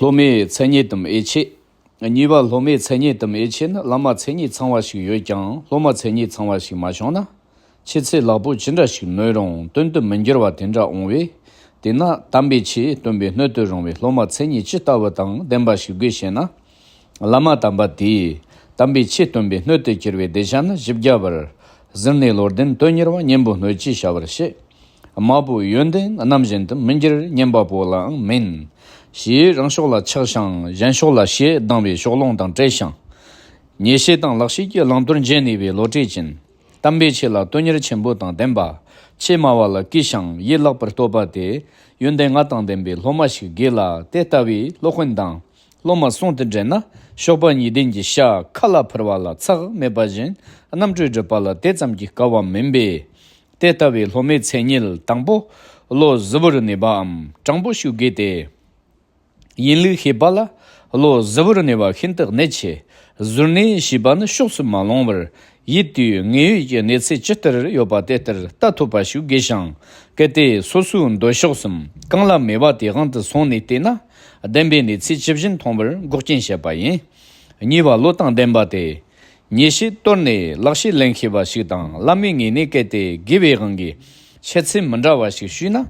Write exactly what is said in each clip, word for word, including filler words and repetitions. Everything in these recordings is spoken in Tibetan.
སློབ་མའི་མཚན་ཉིད་དམ་འོས་ཆོས། གཉིས་པ། སློབ་མའི་མཚན་ཉིད་དམ་འོས་ཆོས་ནི། བླ་མ་མཚན་ཉིད་ཚང་བ་ཞིག་ཡོད་ཀྱང་སློབ་མ་མཚན་ཉིད་ཚང་བ་ཞིག་མ་བྱུང་ན། ཆོས་ཚུལ་ལེགས་པོ་ཅི་འདྲ་ཞིག་ནོས་རུང་དོན་དུ་མི་འགྱུར་བ་དེ་འདྲ་འོང་བས། དེས་ན་དམ་པའི་ཆོས་སྟོན་པའི་སྣོད་དུ་རུང་བའི་སློབ་མ་མཚན་ཉིད་ཅི་ལྟ་བུ་དང་ལྡན་པ་ཞིག་དགོས་ཞེ་ན། བླ་མ་དམ་པ་དེས་དམ་པའི་ཆོས་སྟོན་པའི་སྣོད་དུ་གྱུར་པའི་གདུལ་བྱ་ནི་བཞི་བརྒྱ་པར། གཟིར་གནས་བློ་ལྡན་དོན་གཉེར་བ། གཉེན་པོ་སྣོད་ཀྱི་བྱ་བར་བཤད། དམའ་བོའི་ཡོན་ཏན་རྣམ་བཞིན་དུ། མི་འགྱུར་སྙན་པ་པོ་ལའང་མིན། ཞེས་རང་ཕྱོགས་ལ་ཆགས་ཤིང་གཞན་ཕྱོགས་ལ་ཞེ་སྡང་བའི་ཕྱོགས་ལྷུང་དང་བྲལ་ཞིང་། ཉེས་བྱས་དང་ལག་ཤེས་ཀྱི་བླང་དོར་འབྱེད་ནུས་པའི་བློ་གྲོས་ཅན། དམ་པའི་ཆོས་ལ་དོན་གཉེར་ཆེན་པོ་དང་ལྡན་པ། ཆོས་སྨྲ་བ་ལ་གུས་ཤིང་ཡིད་ལེགས་པར་བསྟོད་པ་དེ། ཡོན་ཏན་ལྔ་དང་ལྡན་པའི་སློབ་མ་ཞིག་དགོས་ལ། དེ་ལྟ་བུའི་སློབ་དཔོན་དང་སློབ་མ་ཟུང་དུ་འབྲེལ་ན། གཤོག་པ་གཉིས་ལྡན་གྱི་ཤ་ཁ་ལ་འཕུར་བ་ལ་ཚེགས་མེད་པ་བཞིན། རྣམ་གྲོལ་སྒྲུབ་པ་ལ་དེ་ཙམ་གྱིས་དཀའ་བ་མིན་པས། དེ་ལྟ་བུའི་སློབ་མའི་མཚན་ཉིད་དང་པོ། བློ་གཟུ་བོར་གནས་པའམ་དྲང་པོ་ཞིག་དགོས་ཏེ། ཡིན་ལུགས་ཤེས་པ་ལ། བློ་གཟུ་བོར་གནས་པ་ཤིན་ཏུ་གནད་ཆེ། གཟུར་གནས་ཞེས་པ་ནི་ཕྱོགས་སུ་མ་ལྷུང་བར། ཡིད་དུས་ངེས་ཡོད་ཀྱི་གནས་ཚུལ་ཇི་ལྟར་ཡོད་པ་དེ་ལྟར་ལྟ་ཐུབ་པ་ཞིག་དགོས་ཤིང་། གལ་ཏེ་སོ་སོའི་འདོད་ཕྱོགས་སམ་གང་ལ་མོས་པ་དེའི་དབང་དུ་སོང་ནས་བལྟས་ན། བདེན་པའི་གནས་ཚུལ་ཇི་བཞིན་མཐོང་བར་འགོག་རྐྱེན་བྱེད་པ་ཡིན། གཉིས་པ། བློ་དང་ལྡན་པ་སྟེ། ཉེས་བྱས་དོར་ནས་ལག་ཤེས་ལེན་ཤེས་པ་ཞིག་དང་། བླ་མའི་ངོས་ནས་གལ་ཏེ་དགེ་བའི་དབང་གིས་འཆད་ཚུལ་མི་འདྲ་བ་ཞིག་ཞུས་ན།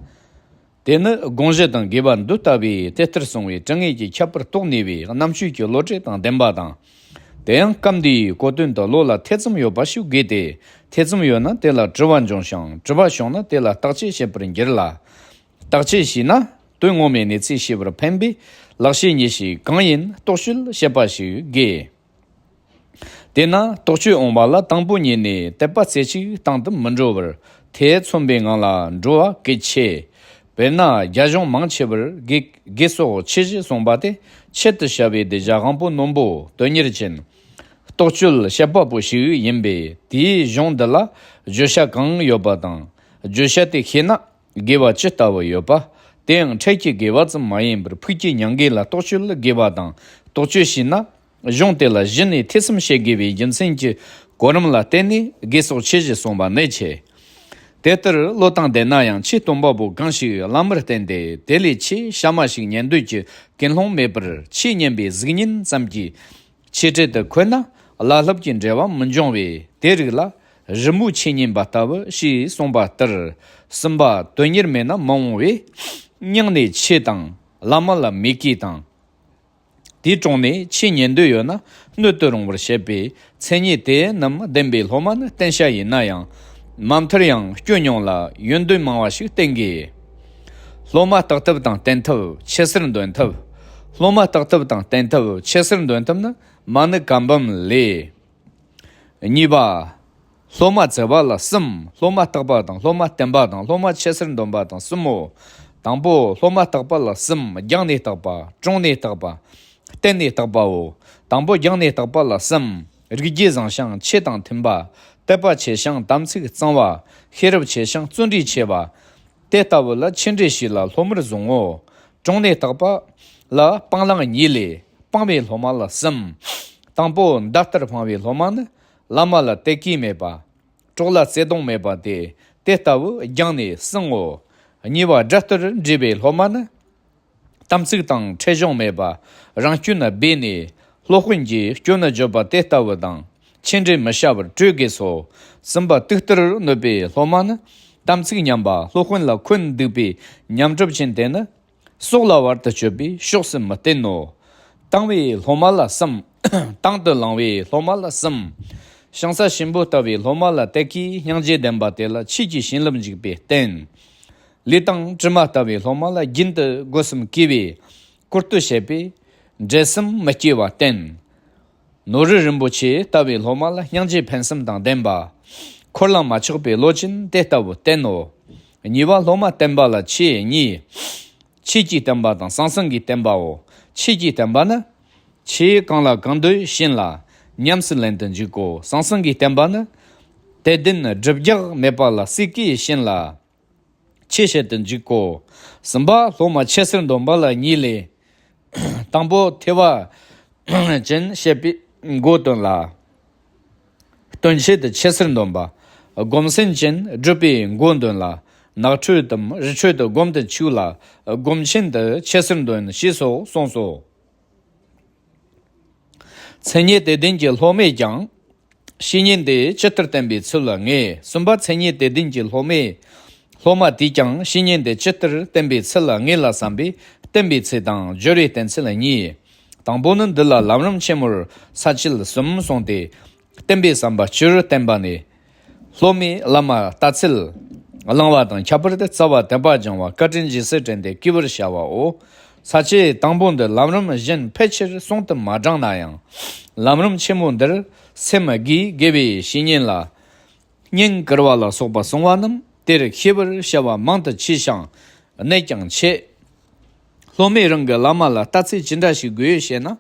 དེ་ནི་དགོངས་གཞི་དང་དགོས་པ་འདི་ལྟ་བུའི་དེ་ལྟར་གསུངས་པའི་དྲང་ངེས་ཀྱི་ཁྱད་པར་རྟོགས་ནུས་པའི་རྣམ་དཔྱོད་ཀྱི་བློ་གྲོས་དང་ལྡན་པ་དང་། དེ་ཡང་སྐབས་འདིའི་གོ་དོན་དུ་བློ་ལ་ཐེ་ཚོམ་ཡོད་པ་ཞིག་དགོས་ཏེ། ཐེ་ཚོམ་ཡོད་ན་དེ་ལ་དྲི་བ་འབྱུང་ཞིང་། དྲི་བ་བྱུང་ན་དེ་ལ་བརྟག་དཔྱད་བྱེད་པར་འགྱུར་ལ། བརྟག་དཔྱད་བྱས་ན་དོན་ངོ་མའི་གནས་ཚུལ་ཤེས་པར་ཕན་པའི་ལག་ཤེས་གཉིས་ཤིག་གང་ཡིན་རྟོག་དཔྱོད་བྱེད་པ་ཞིག་དགོས། དེས་ན་རྟོག་དཔྱོད་འོང་བ་ལ་དང་པོ་ཉིད་ནས་དད་པ་རྩེ་གཅིག་བཏང་དུ་མི་འགྲོ་བར་ཐེ་ཚོམ་པའི་ངང་ལ་འགྲོ་བ་གལ་ཆེ། དཔེར་ན་རྒྱ་གཞུང་མང་ཆེ་བར་དགེ་དགེ་སོགས་ཆོས་བཞི་གསུངས་པ་དེ་ཆེད་དུ་བྱ་བའི་གདུལ་བྱ་དབང་པོ་རྣོན་པོ་དོན་གཉེར་ཅན། རྟོག་དཔྱོད་བྱེད་པ་པོ་ཞིག་ཡིན་པས། དེའི་གཞུང་འདི་ལ་བརྗོད་བྱ་གང་ཡོད་པ་དང་། བརྗོད་བྱ་དེ་ཤེས་ན། དགེ་བ་ཅི་ལྟ་བུ་ཡོད་པ། དེའང་འཕྲལ་གྱི་དགེ་བ་ཙམ་མ་ཡིན་པར་ཕུགས་ཀྱི་མྱང་འདས་ལ་རྟོག་དཔྱོད་དགོས་པ་དང་། རྟོག་དཔྱོད་བྱས་ན། གཞུང་དེ་ལ་གཞི་ནས་ཐེ་ཚོམ་བྱེད་དགོས་པའི་རྒྱུ་མཚན་གྱི་གོ་རིམ་ལ་བརྟེན་ནས་དགེ་སོགས་ཆོས་བཞི་གསུངས་པ་གནད་ཆེ། དེ་ལྟར་བློ་དང་ལྡན་ན་ཡང་ཆོས་སྟོན་པ་པོ་གང་ཞིག་བླ་མར་བསྟེན་ཏེ་དེ་ལས་ཆོས་གཤའ་མ་ཞིག་ཉན་འདོད་ཀྱི་ཀུན་སློང་མེད་པར་ཆོས་ཉན་པའི་གཟུགས་བརྙན་ཙམ་གྱིས། ཆོས་འབྲེལ་དུ་འཁོད་ན་བླ་སློབ་ཀྱི་འབྲེལ་བ་མི་འབྱུང་བས། དེ་རིགས་ལ་རི་མོའི་ཆོས་ཉན་པ་ལྟ་བུ་ཞེས་གསུངས་པ་ལྟར། གསུམ་པ། དོན་གཉེར་མེད་ན་མི་འོང་བས། སྙིང་ནས་ཆོས་དང་བླ་མ་ལ་མོས་གུས་དང་། དེའི་དྲུང་ནས་ཆོས་ཉན་འདོད་ཡོད་ན་སྣོད་དུ་རུང་བར་བྱེད་པའི་མཚན་ཉིད་དེ་རྣམས་ལྡན་པའི་སློབ་མ་ནི་བསྟེན་བྱ་ཡིན་ན་ཡང་། མ་མཐར་ཡང་སྐྱོན་ཉུང་ལ་ཡོན་ཏན་མང་བ་ཞིག་བསྟེན་དགོས། སློབ་མ་བརྟག་ཐབས་དང་བསྟེན་ཐབས། ཆོས་སར་འདོན་ཐབས། སློབ་མ་བརྟག་ཐབས་དང་བསྟེན་ཐབས། ཆོས་སར་འདོན་ཐབས་ནི་མ་ཎི་བཀའ་འབུམ་ལས། གཉིས་པ། སློབ་མ་བཙལ་བ་ལ་གསུམ། སློབ་མ་བརྟག་པ་དང་། སློབ་མ་བསྟེན་པ་དང་། སློབ་མ་ཆོས་སར་འདོན་པ་དང་གསུམ་མོ། དང་པོ། སློབ་མ་བརྟག་པ་ལ་གསུམ། རྒྱང་ནས་བརྟག་པ། དྲུང་ནས་བརྟག་པ། བསྟན་ནས་བརྟག་པའོ། དང་པོ། རྒྱང་ནས་བརྟག་པ་ལ་གསུམ། རིགས་རྒྱུད་བཟང་ཞིང་ཆོས་དང་མཐུན་པ། དད་པ་ཆེ་ཞིང་དམ་ཚིག་གཙང་བ། ཤེས་རབ་ཆེ་ཞིང་བརྩོན་འགྲུས་ཆེ་བ། དེ་ལྟ་བུ་ལ་ཆོས་འབྲེལ་ཞིག་ལ་སློབ་མར་བཟུང་ངོ་། དྲུང་ནས་བརྟག་པ་ལ་སྤང་བླང་གཉིས་ལས། སྤངས་པའི་སློབ་མ་ལ་གསུམ། དང་པོ། མདའ་ལྟར་འཕངས་པའི་སློབ་མ་ནི། བླ་མ་ལ་དད་གུས་མེད་པ། གྲོགས་ལ་བརྩེ་གདུང་མེད་པ་སྟེ། དེ་ལྟ་བུ་རྒྱང་ནས་བསྲུང་ངོ་། གཉིས་པ། དགྲ་ལྟར་འདྲིས་པའི་སློབ་མ་ནི། དམ་ཚིག་དང་ཁྲེལ་གཞུང་མེད་པ། རང་སྐྱོན་སྦས་ནས་སློབ་དཔོན་གྱི་སྐྱོན་བརྗོད་པ་དེ་ལྟ་བུ་དང་། ཆོས་འབྲེལ་མི་བྱ་བར་གྲོས་དགོས་སོ། གསུམ་པ། དུག་ལྟར་གནོད་པའི་སློབ་མ་ནི། དམ་ཚིག་ཉམས་པ། སློབ་དཔོན་ལ་འཁོན་འདུག་པའི་ཉམས་གྲུབ་ཅན་དེ་ནི། སྲོག་ལ་བར་དུ་གཅོད་པའི་ཕྱོགས་སུ་མི་བསྟེན་ནོ། དང་བའི་སློབ་མ་ལ་གསུམ། དང་དུ་བླངས་པའི་སློབ་མ་ལ་གསུམ། ཞིང་ས་གཤིན་པོ་ལྟ་བུའི་སློབ་མ་ལ་དད་གུས་སྙིང་རྗེ་ལྡན་པ་དེ་ལ་ཆོས་ཀྱི་བྱིན་རླབས་འཇུག་པའི་རྟེན། ལུས་དང་གྲིབ་མ་ལྟ་བུའི་སློབ་མ་ལ་རྒྱུན་དུ་སྒོ་གསུམ་གུས་པའི་བཀུར་སྟི་བྱེད་པའི་འབྲེལ་ཟམ་མི་སྐྱེ་བར་བསྟེན། ནོར་བུ་རིན་པོ་ཆེ་ལྟ་བུའི་སློབ་མ་ལ་སྙིང་རྗེ་ཕུན་སུམ་དང་ལྡན་པ། འཁོར་ལ་མ་ཆགས་པའི་བློ་ཅན་དེ་ལྟ་བུ་བསྟེན་ནོ། གཉིས་པ། སློབ་མ་བསྟེན་པ་ལ་ཆོས་གཉིས། ཆོས་ཀྱི་བསྟན་པ་དང་ཟང་ཟིང་གི་བསྟན་པའོ། ཆོས་ཀྱི་བསྟན་པ་ནི། ཆོས་གང་ལ་གང་འདོད་བྱིན་ལ་ཉམས་སུ་ལེན་དུ་འཇུག་གོ། ཟང་ཟིང་གི་བསྟན་པ་ནི། དད་ལྡན་སྒྲིབ་སྦྱང་མེད་པ་ལ་སྲས་ཀྱིས་བྱིན་ལ། ཆོས་བྱེད་དུ་འཇུག་གོ། གསུམ་པ། སློབ་མ་ཆོས་སར་འདོན་པ་ལ་གཉིས་ལས། དང་པོ། ཐོས་པ་ཅན་བྱེད་པའི་མགོ་སྟོན་ལ། སྟོན་བྱེད་དུ་ཆོས་སར་འདོན་པ། སྒོམ་སེམས་ཅན་སྒྲུབ་པའི་མགོ་འདོན་ལ། ནགས་ཁྲོད་དམ་རི་ཁྲོད་དུ་སྒོམ་དུ་ཆུག་ལ། སྒོམ་ཆེན་དུ་ཆེ་སར་འདོན་ཞེས་སོགས་གསུངས་སོ། མཚན་ཉིད་དེ་ལྡན་གྱི་སློབ་མས་ཀྱང་། བཤེས་གཉེན་དེ་ཇི་ལྟར་བསྟེན་པའི་ཚུལ་ལ་ངེས། གསུམ་པ། མཚན་ཉིད་དེ་ལྡན་གྱི་སློབ་མས། སློབ་མ་དེས་ཀྱང་བཤེས་གཉེན་དེ་ཇི་ལྟར་བསྟེན་པའི་ཚུལ་ལ་ངེས་ལ་བསམ་པས་བསྟེན་པའི་ཚུལ་དང་སྦྱོར་བའི་བསྟེན་ཚུལ་གཉིས། དང་པོ་ནི། འདི་ལ་ལམ་རིམ་ཆེན་མོར་ས་བཅད་གསུམ་གསུངས་ཏེ། བསྟེན་པའི་བསམ་པ་སྤྱིར་བསྟེན་པ་ནས། སློབ་མས་བླ་མ་ལྟ་ཚུལ། བླང་བ་དང་ཁྱད་པར་དུ་རྩ་བ་དད་པ་སྦྱང་བ་བཀའ་དྲིན་རྗེས་སུ་དྲན་ཏེ་བསྐུལ་བར་བྱ་བའོ། ས་བཅད་དང་པོ་འདི་ལམ་རིམ་གཞན་ཕལ་ཆེར་གསུང་དུ་མ་དྲངས་ན་ཡང་། ལམ་རིམ་ཆེན་མོ་འདིར་སེམས་དགྱེས་དགེ་བའི་བཤེས་གཉེན་ལ། བསྙེན་བཀུར་བ་ལ་སོགས་པ་གསུང་བ་རྣམས་དེར་ཤེས་པར་བྱ་བ་མང་དུ་མཆིས་ཤིང་གནད་ཀྱང་ཆེ། སློབ་མས་རང་གི་བླ་མ་ལ་ལྟ་ཚུལ་ཅི་འདྲ་ཞིག་དགོས་ཞེ་ན།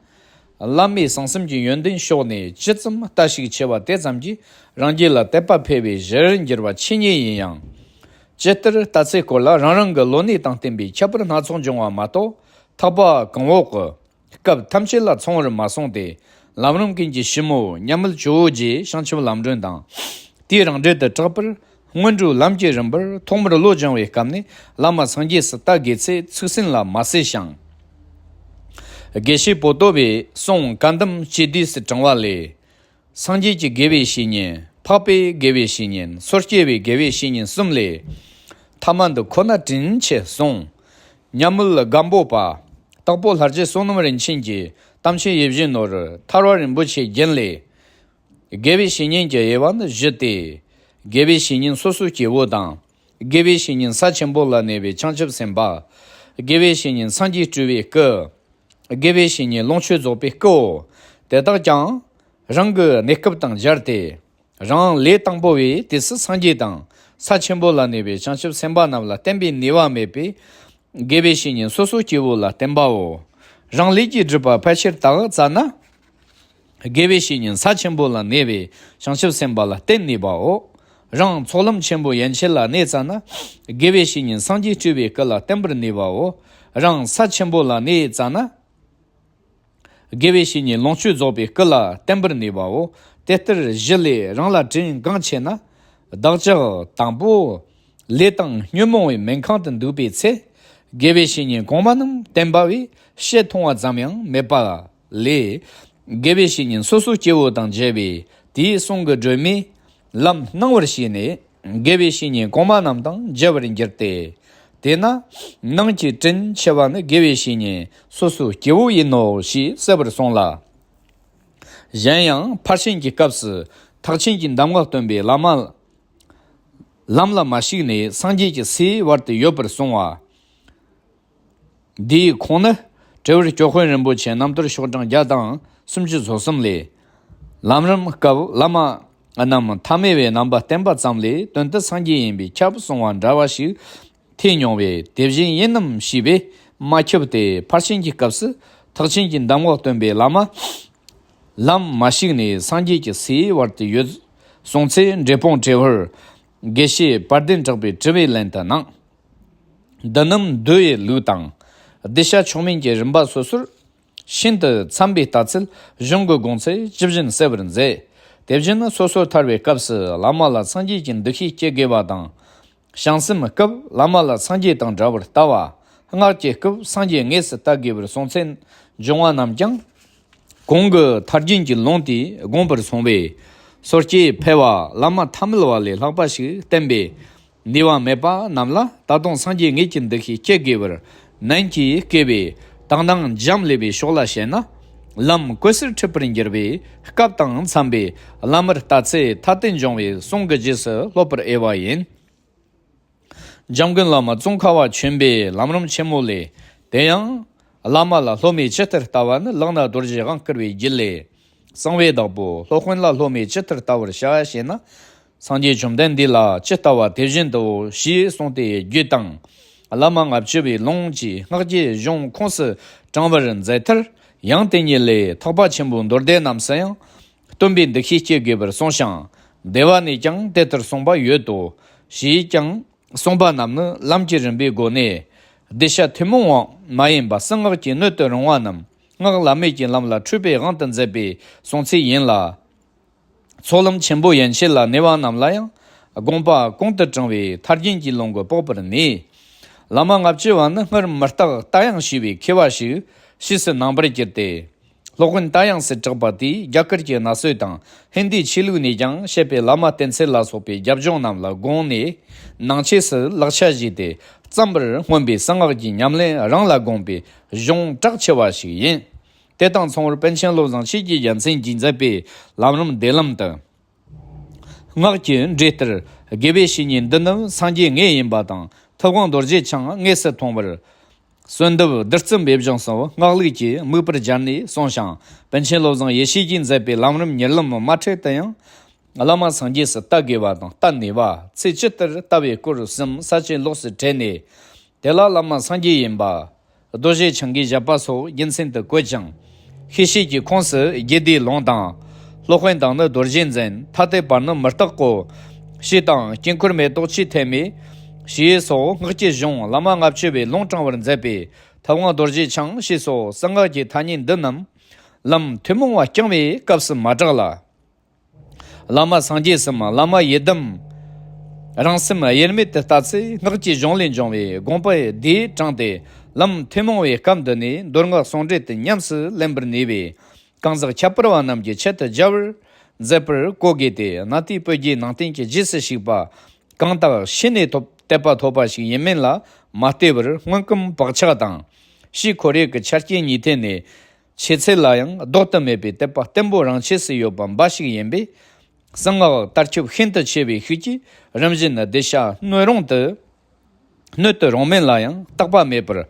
བླ་མའི་གསང་གསུམ་གྱི་ཡོན་ཏན་ཕྱོགས་ནས་ཇི་ཙམ་ལྟ་ཞིག་ཆེ་བ་དེ་ཙམ་གྱིས་རང་རྒྱུད་ལ་དད་པ་འཕེལ་བའི་གཞིར་འགྱུར་བ་ཆེ་ཉིད་ཡིན་ཡང་། ཇི་ལྟར་ལྟ་ཚུལ་སྐོར་ལ་རང་རང་གི་བློ་ནུས་དང་བསྟུན་པའི་ཁྱད་པར་སྣ་ཚོགས་འབྱུང་བ་མ་གཏོགས་ཐེག་པ་གོང་འོག་གི་སྐབས་ཐམས་ཅད་ལ་མཚུངས་པར་མ་གསུངས་ཏེ། ལམ་རིམ་ཀུན་གྱི་ཕྱི་མོ་མཉམ་མེད་ཇོ་བོ་རྗེའི་བྱང་ཆུབ་ལམ་སྒྲོན་དང་། དེའི་རང་འགྲེལ་དུ་གྲགས་པར་སྔོན་འགྲོའི་ལམ་གྱི་རིམ་པར་ཐོག་མར་བློ་སྦྱང་བའི་སྐབས་ནས་བླ་མ་སངས་རྒྱས་སུ་ལྟ་དགོས་ཚུལ་ཚིག་ཟིན་ལ་མ་ཟད་ཤིང་། དགེ་བཤེས་པོ་ཏོ་བའི་གསུང་བཀའ་གདམས་སྤྱི་བསྡུས་སུ་དྲངས་པ་ལས། སངས་རྒྱས་ཀྱི་དགེ་བའི་བཤེས་གཉེན། འཕགས་པའི་དགེ་བའི་བཤེས་གཉེན། སོ་སྐྱེ་བའི་དགེ་བའི་བཤེས་གཉེན་གསུམ་ལས། ཐ་མ་འདི་ཁོ་ན་དྲིན་ཆེ་གསུངས། མཉམ་མེད་སྒམ་པོ་པ། དྭགས་པོ་ལྷ་རྗེ་བསོད་ནམས་རིན་ཆེན་གྱི་གཏམ་ཆེན་ཡིད་བཞིན་ནོར་ཐར་བ་རིན་པོ་ཆེའི་རྒྱན་ལས། དགེ་བའི་བཤེས་གཉེན་གྱི་དབྱེ་བ་ནི་བཞི་སྟེ། དགེ་བའི་བཤེས་གཉེན་སོ་སོ་སྐྱེ་བོ་དང་། དགེ་བའི་བཤེས་གཉེན་ས་ཆེན་པོ་ལ་གནས་པའི་བྱང་ཆུབ་སེམས་དཔའ། དགེ་བའི་བཤེས་གཉེན་སངས་རྒྱས་སྤྲུལ་པའི་སྐུ། དགེ་བའི་བཤེས་གཉེན་ལོངས་སྤྱོད་རྫོགས་པའི་སྐུའོ། དེ་དག་ཀྱང་རང་གི་གནས་སྐབས་དང་སྦྱར་ཏེ། རང་ལས་དང་པོ་བའི་དུས་སུ་སངས་རྒྱས་དང་ས་ཆེན་པོ་ལ་གནས་པའི་བྱང་ཆུབ་སེམས་དཔའ་རྣམས་ལ་བསྟེན་པའི་ནུས་པ་མེད་པས། དགེ་བའི་བཤེས་གཉེན་སོ་སོ་སྐྱེ་བོ་ལ་བསྟེན་པའོ། རང་ལས་ཀྱི་སྒྲིབ་པ་ཕལ་ཆེར་དག་བཙལ་ན། དགེ་བའི་བཤེས་གཉེན་ས་ཆེན་པོ་ལ་གནས་པའི་བྱང་ཆུབ་སེམས་དཔའ་ལ་བསྟེན་ནུས་པའོ། རང་ཚོགས་ལམ་ཆེན་པོ་ཡན་ཆད་ལ་གནས་བཙལ་ན། དགེ་བའི་བཤེས་གཉེན་སངས་རྒྱས་སྤྲུལ་པའི་སྐུ་ལ་བསྟེན་པར་ནུས་པའོ། རང་ས་ཆེན་པོ་ལ་གནས་བཙལ་ན། དགེ་བའི་བཤེས་གཉེན་ལོངས་སྤྱོད་རྫོགས་པའི་སྐུ་ལ་བསྟེན་པར་ནུས་པའོ། དེ་ལྟར་བཞི་ལས་རང་ལ་དྲིན་གང་ཆེ་ན། བདག་ཅག་དང་པོ། ལས་དང་ཉོན་མོངས་པའི་མེ་ཁང་དུ་འདུག་པའི་ཚེ། དགེ་བའི་བཤེས་གཉེན་གོང་མ་རྣམས་བསྟེན་པ་བས་ཕྱི་མཐོང་བ་ཙམ་ཡང་མེད་པ་ལས། དགེ་བའི་བཤེས་གཉེན་སོ་སོ་སྐྱེ་བོ་དང་མཇལ་བས་དེའི་གསུང་གི་སྒྲོན་མས་ལམ་སྣང་བར་བྱས་ནས་དགེ་བའི་བཤེས་གཉེན་གོང་མ་རྣམས་དང་མཇལ་བར་འགྱུར་ཏེ། དེས་ན་ནང་གི་དྲིན་ཆེ་བ་ནི་དགེ་བའི་བཤེས་གཉེན་སོ་སོ་སྐྱེ་བོ་ཡིན་ནོ་ཞེས་གསལ་བར་གསུངས་ལ། གཞན་ཡང་ཕར་ཕྱིན་གྱི་སྐབས་སུ་ཐེག་ཆེན་གྱི་གདམས་ངག་སྟོན་པའི་བླ་མ། ལམ་ལ་མ་ཞུགས་ནས་སངས་རྒྱས་ཀྱི་སའི་བར་དུ་ཡོད་པར་གསུངས་པ། འདིའི་ཁུངས་ནི་དྲི་བར་ཇོ་དཔོན་རིན་པོ་ཆེ་རྣམ་ཐར་ཤོག་གྲངས་བརྒྱ་དང་སུམ་ཅུ་སོ་གསུམ་ལས། ལམ་རིམ་སྐབས་བླ་མ་རྣམས་ཐ་མལ་པའི་རྣམ་པ་བསྟན་པ་ཙམ་ལས་དོན་དུ་སངས་རྒྱས་ཡིན་པས་ཁྱབ་གསུང་བ་འདྲ་བ་ཞིག་ཐོས་མྱོང་བས་དེ་བཞིན་ཡིན་ནམ་ཞེས་པས་མ་ཁྱབ་སྟེ། ཕར་ཕྱིན་གྱི་སྐབས་སུ་ཐེག་ཆེན་གྱི་གདམས་ངག་སྟོན་པའི་བླ་མ། ལམ་མ་ཞུགས་ནས་སངས་རྒྱས་ཀྱི་སའི་བར་དུ་ཡོད་གསུངས་ཚེ། འབྲས་སྤུངས་བྲེ་བར་དགེ་བཤེས་དཔལ་ལྡན་གྲགས་པའི་དྲི་བའི་ལན་དུ་གནང་། འདི་རྣམས་མདོ་ཡི་ལུགས་དང་། གདུལ་བྱ་མཆོག་དམན་གྱི་རིམ་པ་སོ་སོར་ཤིན་ཏུ་འཚམ་པའི་ལྟ་ཚུལ་གཞུང་གི་དགོངས་ཚུལ་ཇི་བཞིན་གསལ་བར་མཛད། དེ་བཞིན་སོ་སོར་ཐར་བའི་སྐབས་སུ་བླ་མ་ལ་སངས་རྒྱས་ཀྱི་འདུ་ཤེས་སྐྱེ་དགོས་པ་དང་། བྱང་སེམས་སྐབས་བླ་མ་ལ་སངས་རྒྱས་དང་འདྲ་བར་ལྟ་བ། སྔགས་ཀྱི་སྐབས་སངས་རྒྱས་དངོས་སུ་ལྟ་དགོས་པར་གསུངས་ཚུལ་འབྱུང་བ་རྣམས་ཀྱང་། གོང་གི་ཐར་རྒྱན་གྱི་ལུང་དེས་དགོངས་པར་སོང་བས། སོ་སྐྱེ་ཕལ་བ་བླ་མ་ཐ་མལ་བ་ལས་ལྷག་པ་ཞིག་བསྟེན་པའི་ནུས་པ་མེད་པ་རྣམས་ལ་ད་དུང་སངས་རྒྱས་དངོས་ཀྱི་འདུ་ཤེས་སྐྱེ་དགོས་པར་ནན་གྱིས་བསྐུལ་བས། དག་སྣང་འབྱམས་ཀླས་པའི་ཕྱོགས་ལ་བཤད་ན། ལམ་བཀོད་སར་འཁྲིད་པར་འགྱུར་བས། སྐབས་དང་འཚམ་པའི་བླ་མར་ལྟ་ཚེ་ཐ་དད་འབྱུང་བའི་གསུང་གི་རྗེས་སུ་སློབ་པར་འོས་པ་ཡིན། འཇམ་མགོན་བླ་མ་ཙོང་ཁ་པ་ཆེན་པོའི་ལམ་རིམ་ཆེན་མོ་ལས། དེ་ཡང་བླ་མ་ལ་སློབ་མས་ཇི་ལྟར་ལྟ་བ་ནི་ལག་ན་རྡོ་རྗེའི་དབང་བསྐུར་བའི་རྒྱུད་ལས། གསང་བའི་བདག་པོ་སློབ་དཔོན་ལ་སློབ་མས་ཇི་ལྟར་ལྟ་བར་བྱ་ཞེ་ན། སངས་རྒྱས་བཅོམ་ལྡན་འདས་ལ་ཇི་ལྟ་བ་དེ་བཞིན་དུ་ཞེས་གསུངས་ཏེ། རྒྱུད་དང་བླ་མ་ལྔ་བཅུ་པའི་ལུང་གིས་སྔགས་ཀྱི་གཞུང་ཁོངས་སུ་དྲངས་པར་མཛད་མཐར། ཡང་དེ་ཉིད་ལས་ཐེག་པ་ཆེན་པོའི་མདོ་སྡེ་རྣམས་སུ་ཡང་། སྟོན་པའི་འདུ་ཤེས་སྐྱེ་དགོས་པར་གསུངས་ཤིང་། བདེ་བ་ནས་ཀྱང་དེ་ལྟར་གསུངས་པ་ཡོད་དོ། ཞེས་ཀྱང་གསུངས་པ་རྣམས་ནི་ལམ་གྱི་རིམ་པའི་སྒོ་ནས། གདུལ་བྱ་ཐུན་མོང་བ་མ་ཡིན་པ་གསང་སྔགས་ཀྱི་སྣོད་དུ་རུང་བ་རྣམས་སྔགས་བླ་མེད་ཀྱི་ལམ་ལ་འཁྲུལ་པའི་དབང་དུ་མཛད་པའི་གསུང་ཚུལ་ཡིན་ལ། ཚོགས་ལམ་ཆེན་པོ་ཡན་ཆད་ལ་གནས་པ་རྣམས་ལ་ཡང་ དགོངས་པ་གོང་དུ་དྲངས་པའི་ཐར་རྒྱན་གྱི་ལུང་གིས་དཔོག་པར་ནུས། བླ་མ་ལྔ་བཅུ་བ་ནི་སྔར་མི་རྟག་ལྟ་ཡང་ཞེས་པའི་མཁས་པ་ཞིག་ཕྱིས་སུ་ནང་པར་གྱུར་ཏེ། སློབ་དཔོན་རྟ་དབྱངས་སུ་གྲགས་པ་དེས་རྒྱ་གར་གྱི་གནའ་སྲོལ་དང་ཧིན་དུའི་ཆོས་ལུགས་ནས་ཀྱང་བཤད་པའི་བླ་མ་བསྟེན་ཚུལ་ལ་སོགས་པའི་རྒྱབ་ལྗོངས་རྣམས་ལ་དགོངས་ནས། ནང་ཆོས་སུ་ལག་ཆ་བཞེས་ཏེ་བརྩམས་པར་སྨོན་པའི་གསང་སྔགས་ཀྱི་ཉམས་ལེན་རང་ལ་དགོངས་པའི་གཞུང་གྲགས་ཆེ་བ་ཞིག་ཡིན། དེ་དང་མཚུངས་པར་པཎ་ཆེན་བློ་བཟང་ཆོས་ཀྱི་རྒྱལ་མཚན་གྱིས་མཛད་པའི་ལམ་རིམ་བདེ་ལམ་དུ། སྔགས་ཀྱི་འགྲོས་ལྟར། དགེ་བའི་བཤེས་གཉེན་འདི་རྣམས་སངས་རྒྱས་ངེས་ཡིན་པ་དང་ཐུབ་དབང་རྡོ་རྗེ་འཆང་དངོས་སུ་མཐོང་བར། གསོལ་འདེབས་བདུད་རྩི་འབེབས་སྦྱོང་སོགས་སྔགས་ལུགས་ཀྱི་མིག་དཔེར་སྦྱར་ནས་གསུངས་ཤིང་། པཎ་ཆེན་བློ་བཟང་ཡེ་ཤེས་ཀྱིས་མཛད་པའི་ལམ་རིམ་གཉིས་ལམ་མ་འཕྲད་དུ་ཡང་། བླ་མ་སངས་རྒྱས་སུ་ལྟ་དགོས་པ་དང་ལྟ་ནུས་པ། ཚེ་ཇི་ལྟར་ལྟ་བའི་སྐོར་གསུམ་ས་བཅད་ལོགས་སུ་བྲལ་ནས། དེ་ལ་བླ་མ་སངས་རྒྱས་ཡིན་པ། རྡོ་རྗེ་འཆང་གིས་བཞེད་པ་སོགས་རྒྱུ་མཚན་དུ་བཀོད་ཅིང་། ཤེས་བྱེད་ཀྱི་ཁོངས་སུ་རྒྱུད་སྡེའི་ལུང་དང་། སློབ་དཔོན་དང་ནི་རྡོ་རྗེ་འཛིན། ཐ་དད་པར་ནི་མི་རྟག་གོ། ཞེས་དང་དཀྱིལ་འཁོར་མེ་ཏོག་ཆུའི་ཐེག་དམན། ཞེས་སོགས་སྔགས་ཀྱི་གཞུང་བླ་མ་ལྔ་བཅུ་པས་ལུང་དྲངས་པར་མཛད་པས་ཐུབ་དབང་རྡོ་རྗེ་འཆང་ཞེས་སོགས་གསང་སྔགས་ཀྱི་ཐ་སྙད་འདི་རྣམས་ལམ་ཐུན་མོང་བ་བསྐྱངས་པའི་སྐབས་སུ་མ་གྲགས་ལ། བླ་མ་སངས་རྒྱས་སམ་བླ་མ་ཡི་དམ། རང་སེམས་དབྱེར་མེད་དུ་ལྟ་ཚེ་སྔགས་ཀྱི་གཞུང་ལས་འབྱུང་བའི་དགོངས་པ་བདེས་དྲངས་ཏེ། ལམ་ཐུན་མོང་བའི་སྐབས་འདི་ནས་མདོ་སྔགས་ཟུང་འབྲེལ་དུ་ཉམས་སུ་ལེན་པར་ནུས་པས། གང་ཟག་ཁྱད་པར་བ་རྣམས་ཀྱི་ཆེད་དུ་སྦྱར་བར་མཛད་པར་གོ་དགོས་ཏེ། གནའ་དུས་བོད་བརྒྱུད་ནང་བསྟན་གྱི་རྗེས་སུ་ཞུགས་པ་གང་དག་ཤེས་ནས་ཐོབ་དད་པ་ཐོབ་པ་ཞིག་ཡིན་མིན་ལ་མ་ལྟོས་པར། སྔོན་གོམས་བག་ཆགས་དང་ཕྱིས་ཁོར་ཡུག་གི་ཆ་རྐྱེན་གཉིས་ཐད་ནས། ཆོས་ཚུལ་ལ་ཡང་ལྡོག་ཏུ་མེད་པའི་དད་པ་བརྟན་པོ་རང་ཆས་སུ་ཡོད་པ་འབའ་ཞིག་ཡིན་པས། གསང་སྔགས་དར་ཁྱབ་ཤིན་ཏུ་ཆེ་བའི་ཤུགས་ཀྱིས་རིམ་བཞིན་གདུལ་བྱ་སྣོད་རུང་དུ། སྣོད་དུ་རུང་མིན་ལ་ཡང་རྟག་པ་མེད་པར།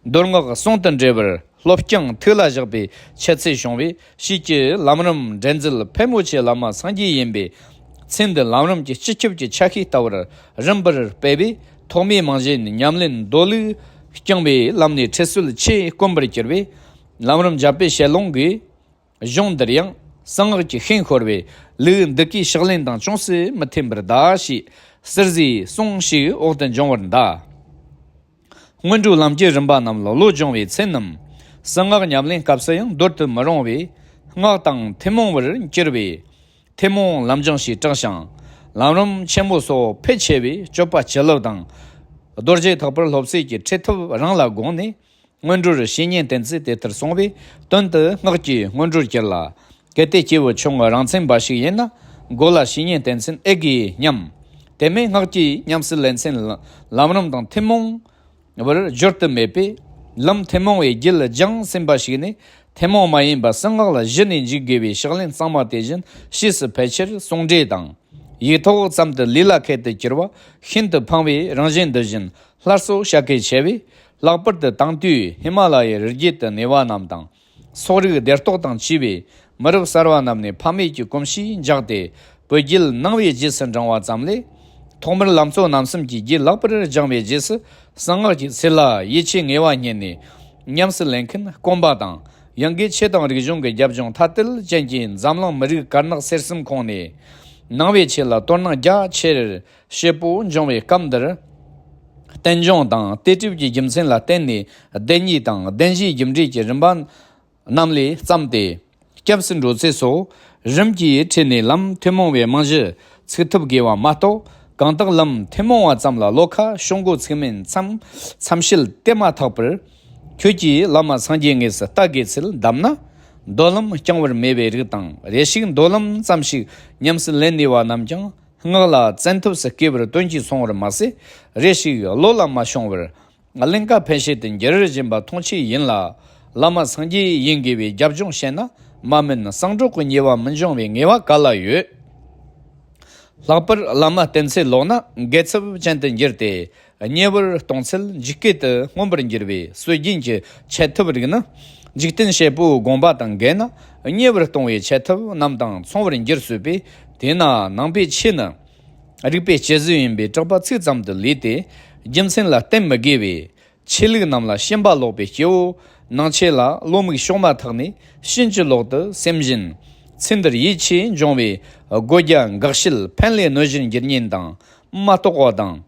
མདོ་སྔགས་ཟུང་དུ་འབྲེལ་བར་སློབ་སྦྱོང་ཐུགས་ལ་བཞག་པའི་འཆད་ཚུལ་བྱུང་བས། ཕྱིས་ཀྱི་ལམ་རིམ་འདྲེན་མཛད་ཕལ་མོ་ཆེ་བླ་མ་སངས་རྒྱས་ཡིན་པས། ཚེ་འདི་ལམ་རིམ་གྱི་སྤྱི་ཁྱབ་ཀྱི་ཆ་ཤས་ལྟ་བུར་རིམ་པར་སྤེལ་བས། ཐོག་མའི་རྨང་གཞི་ཉམས་ལེན་མདོ་ལུགས་བསྐྱངས་པའི་ལམ་ནས་ཁྲིད་སྲོལ་ཆེས་དཀོན་པར་གྱུར་པས། ལམ་རིམ་འཇམ་དཔལ་ཞལ་ལུང་གི་གཞུང་འདིར་ཡང་གསང་སྔགས་ཀྱི་ཤིང་ཤོར་བས། ལུགས་འདི་གའི་ཕྱག་ལེན་དང་ཅུང་ཟད་མི་མཐུན་པར་གདའ་ཞེས་ཟུར་ཟའི་གསུང་ཞིག་འོག་ཏུ་འབྱུང་བར་གདའ། སྔོན་འགྲོའི་ལམ་གྱི་རིམ་པ་རྣམས་ལ་བློ་སྦྱོང་བའི་ཚེ་རྣམས། གསང་སྔགས་ཉམས་ལེན་སྐབས་སུ་ཡང་འདོར་དུ་མི་རུང་བས། སྔགས་དང་ཐུན་མོང་བར་གྱུར་པས། ཐུན་མོང་ལམ་སྦྱོང་ཞེས་གྲགས་ཤིང་། ལམ་རིམ་ཆེན་མོ་སོགས་ཕལ་ཆེ་བས་སྤྱོད་པ་བཅུ་ལོ་དང་། རྡོ་རྗེ་ཐེག་པར་སློབ་ཚད་ཀྱི་ཁྲིད་ཐབས་རང་ལ་དགོངས་ནས། སྔོན་འགྲོར་བཤེས་གཉེན་བསྟེན་ཚུལ་དེ་ལྟར་གསུངས་པས། དོན་དུ་སྔགས་ཀྱི་སྔོན་འགྲོར་གྱུར་ལ། གལ་ཏེ་སྐྱེས་བུ་ཆུང་ངུ་རང་མཚན་འབའ་ཞིག་ཡིན་ན། མགོ་ལ་བཤེས་གཉེན་བསྟེན་ཚུལ་ཨེ་དགོས་སྙམ། དེ་མིན་སྔགས་ཀྱི་ཉམས་སུ་ལེན་ཚུལ་ལམ་རིམ་དང་ཐུན་མོང་བར་སྦྱོར་དུ་མེད་པས། ལམ་ཐུན་མོང་བའི་རྒྱུད་སྦྱངས་ཟིན་པ་ཞིག་ནས། ཐུན་མོང་མ་ཡིན་པ་གསང་སྔགས་ལ་གཞི་ནས་འཇུག་དགོས་པའི་ཕྱག་ལེན་གཙང་མ་དེ་བཞིན་ཕྱིས་སུ་ཕལ་ཆེར་ཟུང་འབྲེལ་དང་། ཡིག་ཐོག་ཙམ་དུ་ལུས་ལ་ཁད་དུ་གྱུར་པ་ཤིན་ཏུ་ཕངས་པས། རང་གཞན་འདི་བཞིན་སླར་གསོ་བྱ་གལ་ཆེ་བས། ལྷག་པར་དུ་དེང་དུས་ཧི་མ་ལ་ཡའི་རི་རྒྱུད་དུ་གནས་པ་རྣམས་དང་། སོག་རིགས་སྡེ་གཏོགས་དང་བཅས་པའི་མི་རབས་གསར་བ་རྣམས་ནས་ཕ་མེས་ཀྱི་གོམས་གཤིས་འཇགས་ཏེ། བོད་རྒྱུད་ནང་པའི་རྗེས་སུ་འབྲང་བ་ཙམ་ལས། ཐོག་མར་ལམ་གཙོ་རྣམ་གསུམ་གྱི་རྒྱུད་ལེགས་པར་སྦྱངས་པའི་རྗེས་སུ། གསང་སྔགས་ཀྱི་ཚུལ་ལ་ཡིད་ཆེས་ངེས་པ་རྙེད་ནས། ཉམས་སུ་ལེན་མཁན་དཀོན་པ་དང་། ཡང་སྒོས་ཆོས་དང་རིག་གཞུང་གི་རྒྱབ་ལྗོངས་ཐ་དད་ཅན་གྱི་འཛམ་གླིང་མི་རིགས་དཀར་ནག་སེར་གསུམ་ཁོངས་ནས། ནང་པའི་ཆོས་ལ་དོ་སྣང་རྒྱ་ཆེར་བྱེད་པོ་འབྱུང་བའི་སྐབས་འདིར། རྟེན་འབྱུང་དང་དེ་སྒྲུབ་ཀྱི་རྒྱུ་མཚན་ལ་བརྟེན་ནས་བདེན་གཉིས་དང་བདེན་བཞིའི་རྒྱུ་འབྲས་ཀྱི་རིམ་པ་རྣམས་ལས་བརྩམས་ཏེ། སྐྱབས་སུ་འགྲོ་ཚུལ་སོགས་རིམ་གྱིས་ཁྲིད་ནས་ལམ་ཐུན་མོང་བའི་རྨང་གཞི་ཚུགས་ཐུབ་དགོས་པ་མ་གཏོགས། གང་དག་ལམ་ཐུན་མོང་བ་ཙམ་ལ་བློ་ཁ་ཕྱོགས་འགོ་ཚུགས་མིན་མཚམས་མཚམས་བཤད་དེ་མ་ཐག་པར། ཁྱོད་ཀྱིས་བླ་མ་སངས་རྒྱས་དངོས་སུ་ལྟ་དགོས་ཚུལ་གདམས་ན། མདོ་ལམ་རྐྱང་བར་མེད་པའི་རིགས་དང་། རེ་ཞིག་མདོ་ལམ་ཙམ་ཞིག་ཉམས་སུ་ལེན་ནུས་པ་རྣམས་ཀྱང་། སྔགས་ལ་བཙན་ཐབས་སུ་བསྐུལ་བར་དོན་གྱིས་སོང་བར་མ་ཟད། རེ་ཞིག་བློ་ལ་མ་ཤོང་བར། གླིང་ག་ཕན་བྱེད་དུ་འགྱུར་བཞིན་པ་མཐོང་ཆོས་ཡིན་ལ། བླ་མ་སངས་རྒྱས་ཡིན་དགོས་པའི་རྒྱབ་ལྗོངས་བཤད་ན་མ་མིན་གསང་སྒྲོག་གི་ཉེས་པ་མི་འབྱུང་བའི་ངེས་པ་ག་ལ་ཡོད། ལྷག་པར་བླ་མ་བསྟེན་ཚད་ལོག་ན་འགལ་ཚབས་ཅན་དུ་འགྱུར་ཏེ། ཉེ་བར་གཏོང་ཚུལ་འཇིགས་སྐུལ་དུ་མངོན་པར་འགྱུར་བའི་སྲོལ་རྒྱུན་གྱི་འཆད་ཐབས་རིགས་ནི། འཇིག་རྟེན་བྱེད་པོའི་དགོངས་པ་དང་འགལ་ན། ཉེ་བར་གཏོང་བའི་འཆད་ཐབས་རྣམས་དང་མཚུངས་པར་འགྱུར་སྲིད་པས། དེས་ན་ནང་པའི་ཆོས་ནི། རིག་པའི་སྤྱི་གཟུགས་ཡིན་པས་གྲགས་པ་ཚིག་ཙམ་དུ་ལུས་ཏེ། རྒྱུ་མཚན་ལ་བརྟེན་མི་དགོས་པས། ཆོས་ལུགས་རྣམས་ལ་ཞེན་པ་ལོག་པའི་སྐྱེ་བོ་ནང་ཆོས་ལ་བློ་མིག་ཕྱོགས་མ་ཐག་ནས་ཕྱིན་ཅི་ལོག་ཏུ་སེམས་བཞིན། ཚེ་འདིར་ཡིད་ཆེས་འབྱུང་བའི་སྒོ་རྒྱ་འགག་ཕྱིར་ཕན་ལས་གནོད་གཞིར་འགྱུར་ཉེན་དང་མ་རྟོགས་པ་དང་།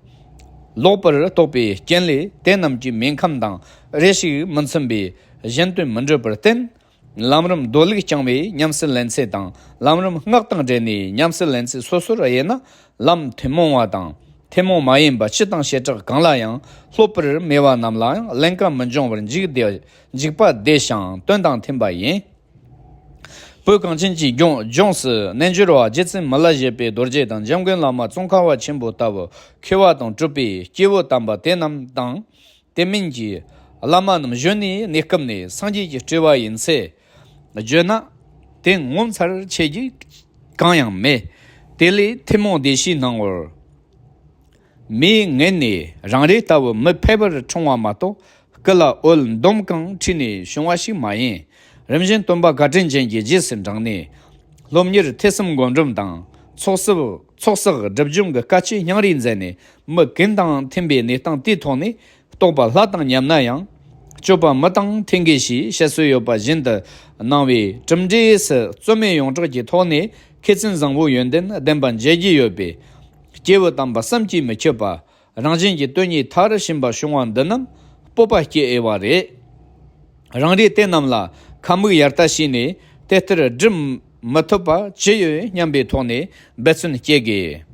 ལོག་པར་རྟོག་པའི་རྐྱེན་ལས་དེ་རྣམས་ཀྱི་མིང་ཁམས་དང་རེ་ཞིག་མི་མཚུངས་པས་གཞན་དོན་མི་འགྲུབ་པར་བརྟེན། ལམ་རིམ་རྡོ་ལུགས་རྐྱང་བའི་ཉམས་སུ་ལེན་ཚད་དང་། ལམ་རིམ་སྔགས་དང་འབྲེལ་ནས་ཉམས་སུ་ལེན་ཚད་སོ་སོར་དབྱེ་ན། ལམ་ཐུན་མོང་བ་དང་། ཐུན་མོང་མ་ཡིན་པ་སྤྱི་དང་བྱེ་བྲག་གང་ལ་ཡང་སློབ་པར་མོས་པ་རྣམས་ལའང་ཀླན་ཀ་མི་འབྱུང་བར་འཇུག་བདེ། འཇུག་པ་བདེ་ཞིང་དོན་དང་མཐུན་པ་ཡིན། བོད་གངས་ཅན་གྱི་ལྗོངས་ལྗོངས་སུ་རྣལ་འབྱོར་བ་རྗེ་བཙུན་མི་ལ་བཞད་པའི་རྡོ་རྗེ་དང་། འཇམ་མགོན་བླ་མ་ཙོང་ཁ་བ་ཆེན་པོ་ལྟ་བུ་མཁས་པ་དང་གྲུབ་པའི་སྐྱེས་བུ་དམ་པ་དེ་རྣམས་དང་། དེ་མིན་གྱི་བླ་མ་རྣམས་གཞོན་ནུའི་གནས་སྐབས་ནས་སངས་རྒྱས་ཀྱི་སྤྲུལ་པ་ཡིན་ཚེ་བརྗོད་ན། དེ་ངོ་མཚར་ཆེ་རྒྱུ་གང་ཡང་མེད། དེ་ལས་ཐུན་མོང་བདེ་གཤིས་སྣང་ངོར། མིའི་ངན་ནས་རང་རེ་ལྟ་བུ་མི་ཕལ་པར་འཁྲུངས་པ་མ་གཏོགས། སྐུ་ལ་འོད་འདོམ་གང་འཁྲིས་ནས་བྱུང་བ་ཞིག་མ་ཡིན། རིམ་བཞིན་སྟོན་པ་བཀའ་དྲིན་ཅན་གྱི་རྗེས་སུ་འབྲངས་ནས། སློབ་གཉེར་ཐོས་བསམ་སྒོམ་སྒྲུབ་དང་། ཚོགས་གསོག་ཚོགས་བསགས་སྒྲིབ་སྦྱོང་གི་དཀའ་སྤྱད་སྙིང་རུས་མཛད་ནས། མི་ཀུན་དང་མཐུན་པའི་གནས་སྟངས་དེའི་ཐོག་ནས། རྟོགས་པ་ལྷ་དང་མཉམ་ན་ཡང་། སྤྱོད་པ་མི་དང་མཐུན་དགོས་ཞེས་བཤད་སྲོལ་ཡོད་པ་བཞིན་དུ། ནང་པའི་གྲུབ་འབྲས་སུ་རྩོད་མེད་ཡོངས་གྲགས་ཀྱི་ཐོག་ནས་མཁས་བཙུན་བཟང་པོའི་ཡོན་ཏན་ལྡན་པ་མཇལ་རྒྱུ་ཡོད་པས། སྐྱེས་བུ་དམ་པ་བསམ་གྱིས་མི་ཁྱབ་པ། རང་གཞན་གྱི་དོན་གཉིས་མཐར་ཕྱིན་པ་བྱུང་བ་འདི་རྣམས་སྤོབས་པ་སྐྱེ་འོས་པ་རེད། རང་རེ་དེ་རྣམས་ལ་ཁ་མིག་ཡར་ལྟ་བྱས་ནས་དེ་ལྟར་སྒྲུབ་མི་ཐུབ་པ་ཅི་ཡོད་སྙམ་པའི་ཐོག་ནས་འབད་བརྩོན་བསྐྱེད་དགོས།